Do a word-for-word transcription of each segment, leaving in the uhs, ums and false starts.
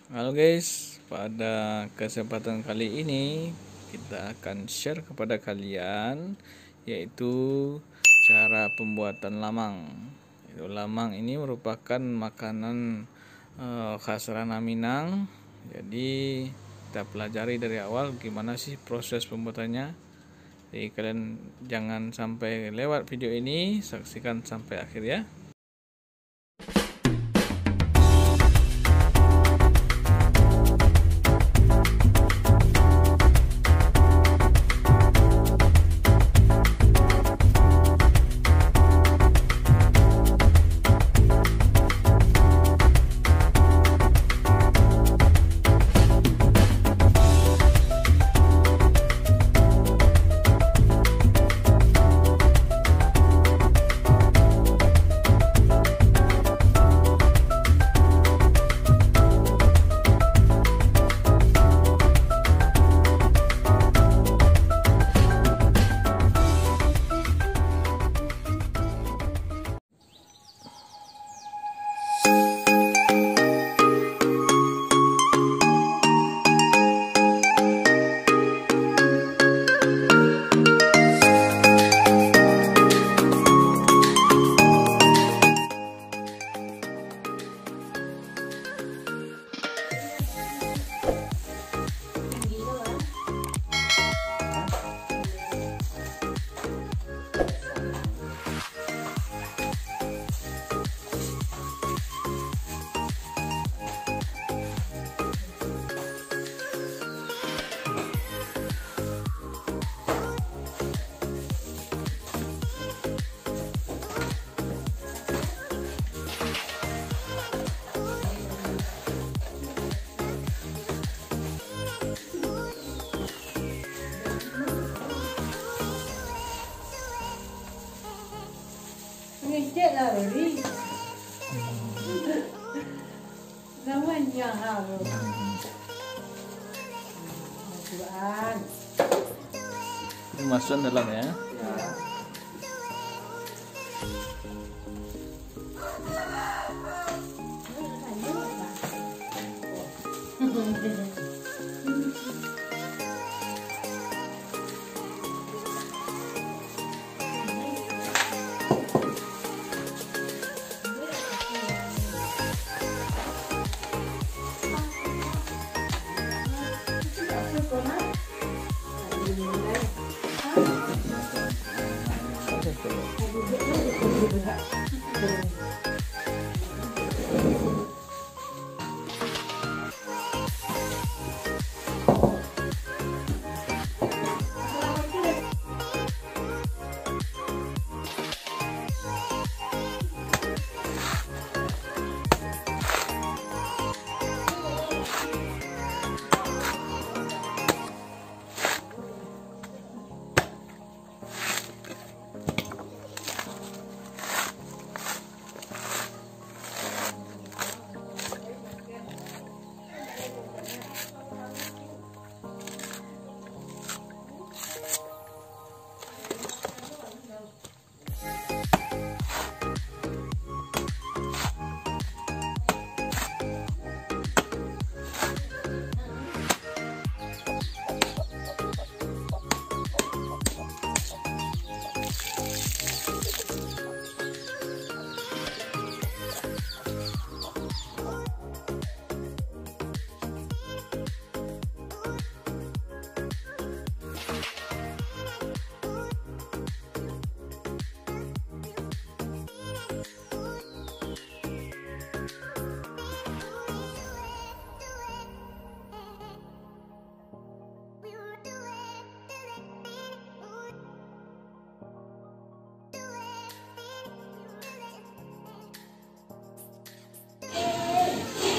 Halo guys, pada kesempatan kali ini kita akan share kepada kalian yaitu cara pembuatan lamang. Itu lamang ini merupakan makanan eh, khas Ranah Minang. Jadi kita pelajari dari awal gimana sih proses pembuatannya. Jadi kalian jangan sampai lewat video ini, saksikan sampai akhir ya. Ngecek lah, Ri. Lawannya, ha, bro. Al-Quran. Ini masuk dalam ya. Ya.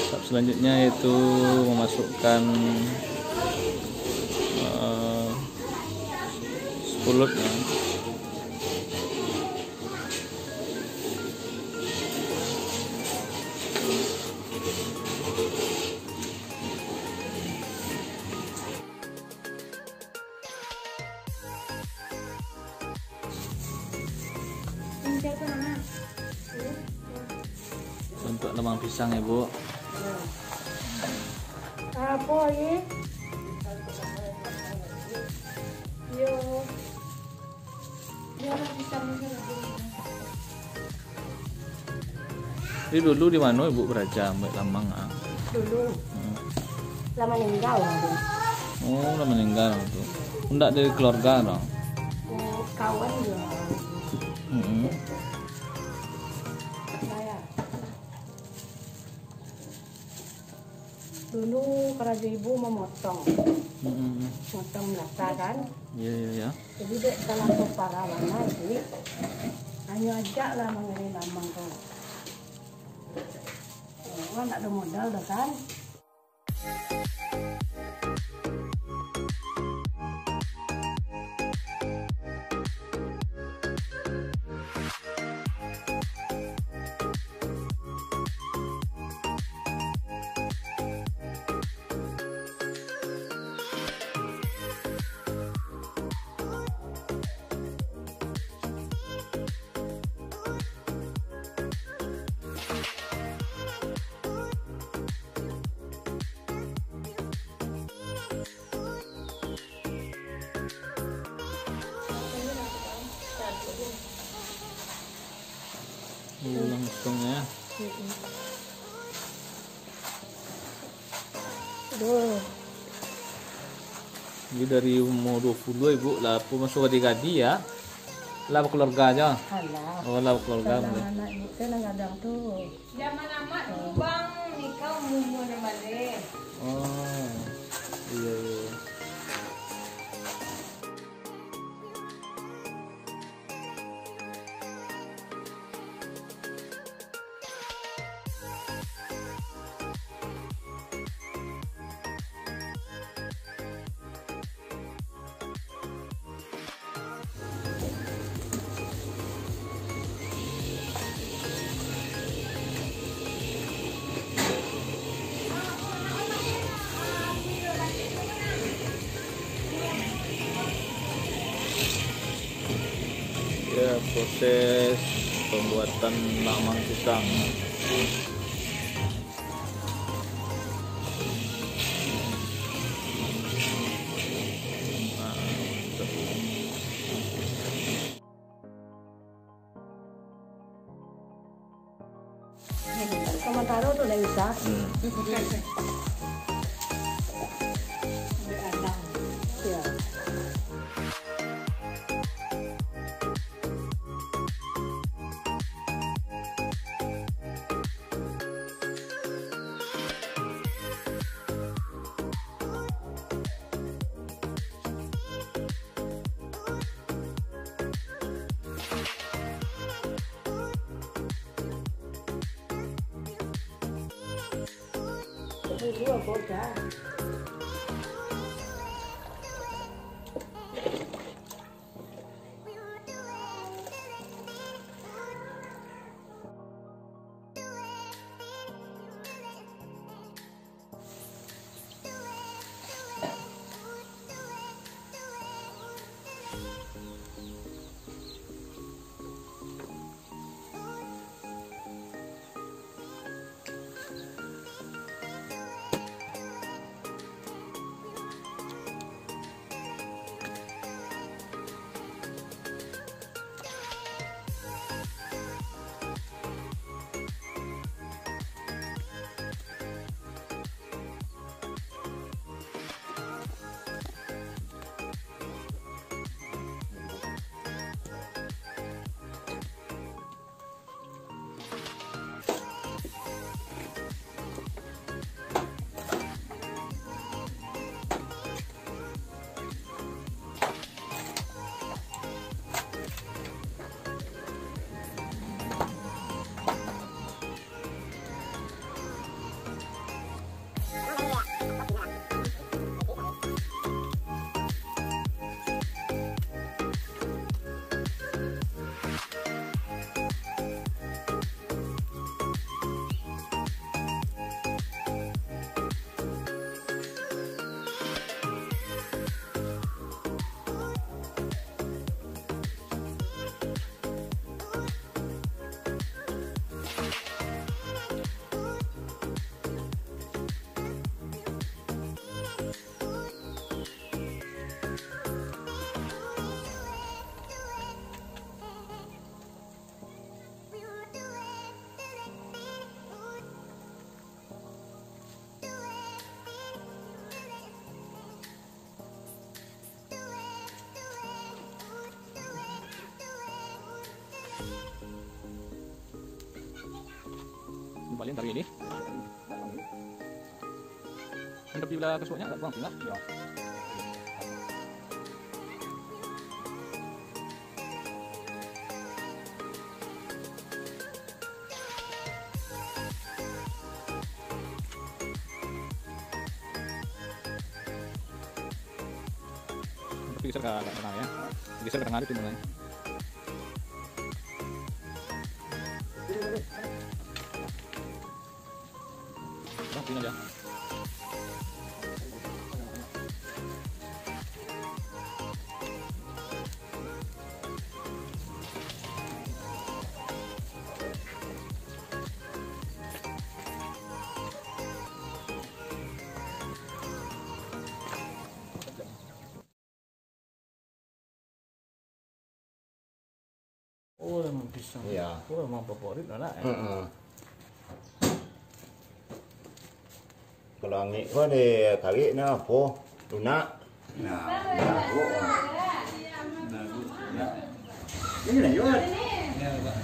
Tahap selanjutnya yaitu memasukkan eh, sepulut ya. Untuk lamang pisang ya, Bu. Oh, iya. Yo. Biarlah kita menunggu. Jadi dulu di mano ibu baraja ambiak lamang, ah? Dulu. Hmm. Lah maningga lah tu. Oh, lah maningga tu. Ndak dari keluarga tu? Oh, kawan dia. Hmm. Saya. Dulu karajo ibu mamotong. Mm-mm. Motong balata kan. Iya, iya, iya. Jadi dek talampau parah bana, jadi hanyo ajak lah manggaleh lamang tu. Oh, ndak ado modal doh kan. Oh, langsung ya. Mm-mm. Aduh. Jadi dari umur dua puluh ibu lah, apo, masih gadih-gadih ya? Lah bakeluarga aja? Alah. Oh, lah bakeluarga. Kadang anak ibu teh lah kadang tu. Zaman amak dulu, Bang, nikah umur-umur nan baleh. Oh, iya, iya. Ya, proses pembuatan lamang pisang. Nah, mantap. Samantaro tu ndak usah. Hmm. Ya. Balian tari ni. Kan tapi bila kasuaknyo agak kurang tinggi. Yo. Tapi geser ka, ka tangah, yo. Geser ka tangah tu, mulai. Udah, sini aja. Oh, lamang pisang. Iya. Oh, lamang favorit lah, nak, eh? Heeh. Kalau angek ko ditarik nah, apo? Lunak. Nah, lunak. Nah, lunak. Ini lah, Yud. Iya, Pak.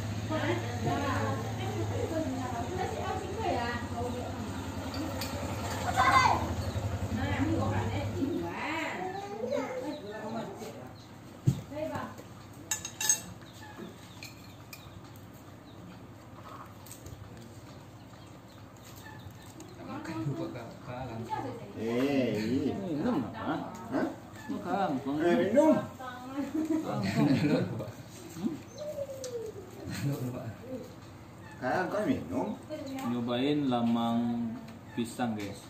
Eh, ini. Minum apa? Hah? Makan, Bang. Eh, minum. Makan. Hmm? Kan, kan minum. Nyobain lamang pisang, guys.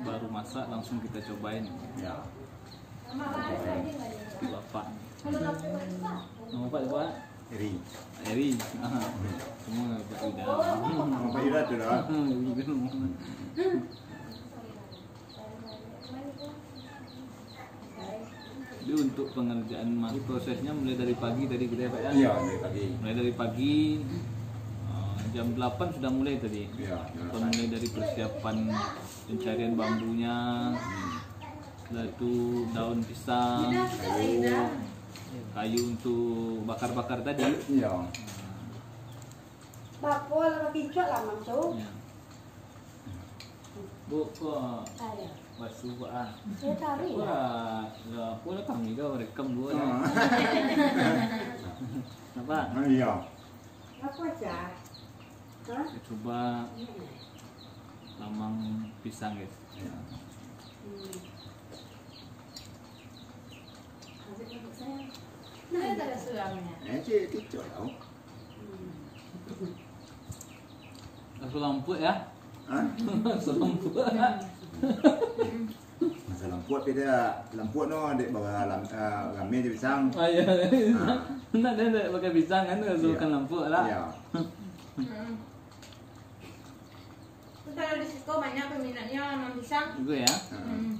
Baru masak, langsung kita cobain. Ya. Bapak. Nama Bapak siapa? Eri. Eri. Aha. Semua Pak Yuda. Nama Pak Yuda tu lah. Eri. Jadi untuk pengerjaan ma-, prosesnya mulai dari pagi tadi gitu ya, Pak, ya? Iya, dari pagi. Mulai dari pagi, eh, jam delapan sudah mulai tadi. Iya, jam delapan. Mulai dari persiapan pencarian bambunya, hmm, sudah itu daun pisang, kayu, kayu untuk bakar-bakar tadi. Iya. Bapo lah bapicuak lah, Mam, tu? Ya. Bu, ko basuh, Pak, ah. Saya tarik lah. Lah, apo lah kami ko rekam dulu lah. Ah. Kenapa? Ah, iya. Apa, Cak? Hah? Saya coba lamang pisang, guys. Ya. Hmm. Nah, tak ada sulamnya. Eh, cik, cocok tau. Rasa lampuak, ya? Hah? Rasa lampuak. Rasa lampuak, tapi dia lampuak no, dek bawa lam-, eh, ramai je pisang. Ah, iya. Ah. Nak dia, dia pakai pisang kan, tu rasa, iya, bukan lampuak lah. Iya. Hmm. Terus kalau di siko banyak peminatnya lamang pisang. Itu ya? Hmm.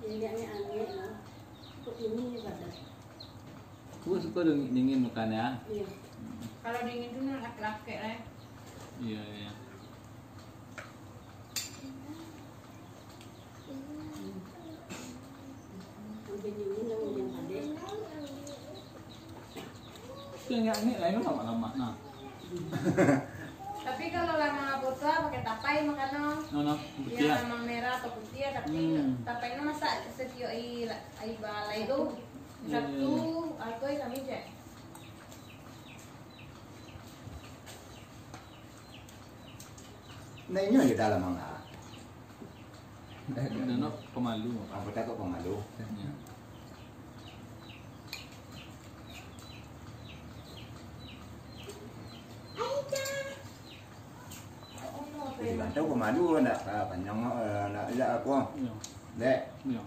Jadi, dia angek-angek lah. Kok ini ni panas? Aku suka dingin, dingin makan ya. Iya. Kalau dingin tu nak lakek-lakek lah. Iya, iya. Tapi angek-angek lain lamak-lamak nah. Tapi kalau lamang apo tu, ah, pakai tapai makan no. No, no, putiah. Yang lamang merah atau putiah, tapi, hmm, tapai no masak setiok ai, ai balai tu. Iya, iya, iya. Satu, atau ai kami cek. Nah, inyo je dalam manga. Dah, dah, nak pemalu. Ah, betul kok pemalu. Ya. Di rantau pemalu, nak, ah, panjang, eh, nak, nak apa? Ya. Dek. Ya.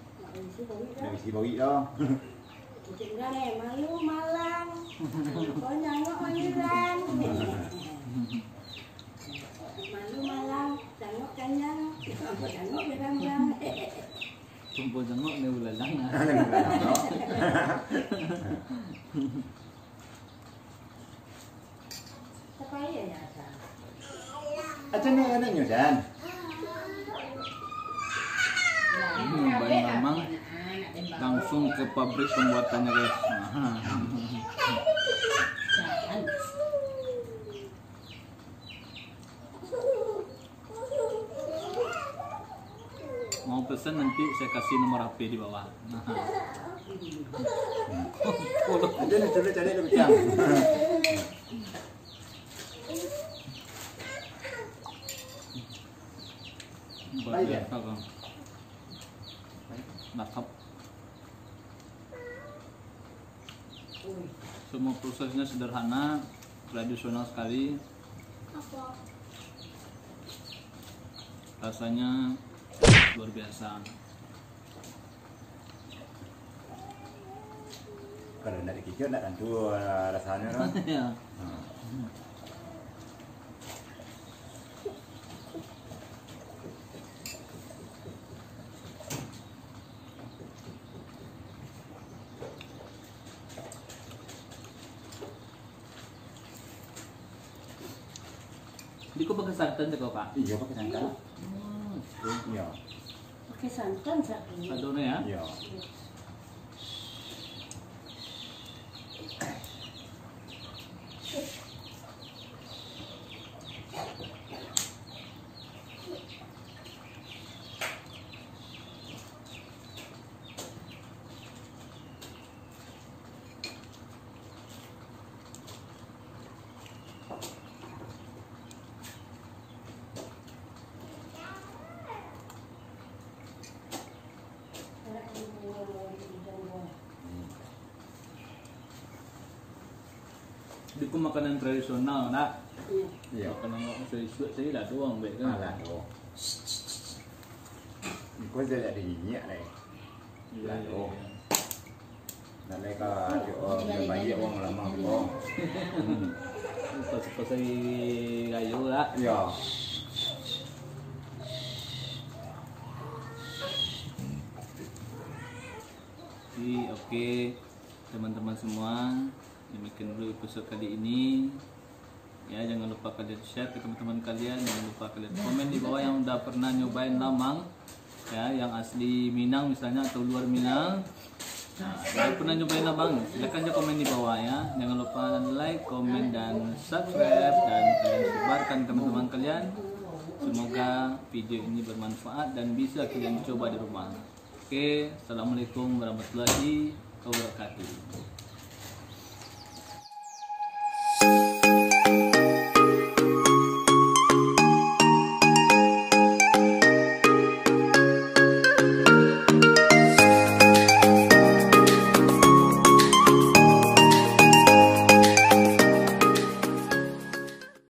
Nak isi bawi tu. Cik Imran, eh, malu malang. Kau nyangok manyuran. Malu malang, cangok kanyang. Cangok jarang-jarang. Tumpo jangok ni bulalang, ah. Acan ni anaknyo, Can? Ini ban lamang langsung ke pabrik pembuatannya, guys. Aha. Pesan nanti saya kasih nomor H P di bawah. Nah. Nanti nanti cari lebih siang. Luar biasa, Bang. Mantap. Semua prosesnya sederhana, tradisional sekali. Rasanya luar biasa. Kalau ndak dikicau, ndak tantu, eh, rasanya, kan? Ya. Hmm. Di ko pakai santan tu, Pak? Iya, pakai santan. Hmm. Iya. Pakai santan satu. Satu ni, ya? Iya. Iya. Di ko makanan tradisional, nak? Iya. Makanan awak isuak-isuak sajo lah doang, baik kan? Ah, lah doang. Engkau saya tak ada minyak lah. Iya, iya, iya. Nak naik ka ajo, oh, jan banyak urang lamang tu, oh. Pas-, pasai rayo lah. Iya. Jadi, oke, teman-teman semua, demikian dulu episode kali ini. Ya, jangan lupa kalian share ke teman-teman kalian, jangan lupa kalian komen di bawah yang udah pernah nyobain lamang, ya, yang asli Minang misalnya atau luar Minang. Nah, yang pernah nyobain lamang, silahkan aja komen di bawah, ya. Jangan lupa like, komen, dan subscribe, dan kalian sebarkan ke teman-teman kalian. Semoga video ini bermanfaat dan bisa kalian coba di rumah. Oke, assalamualaikum warahmatullahi wabarakatuh.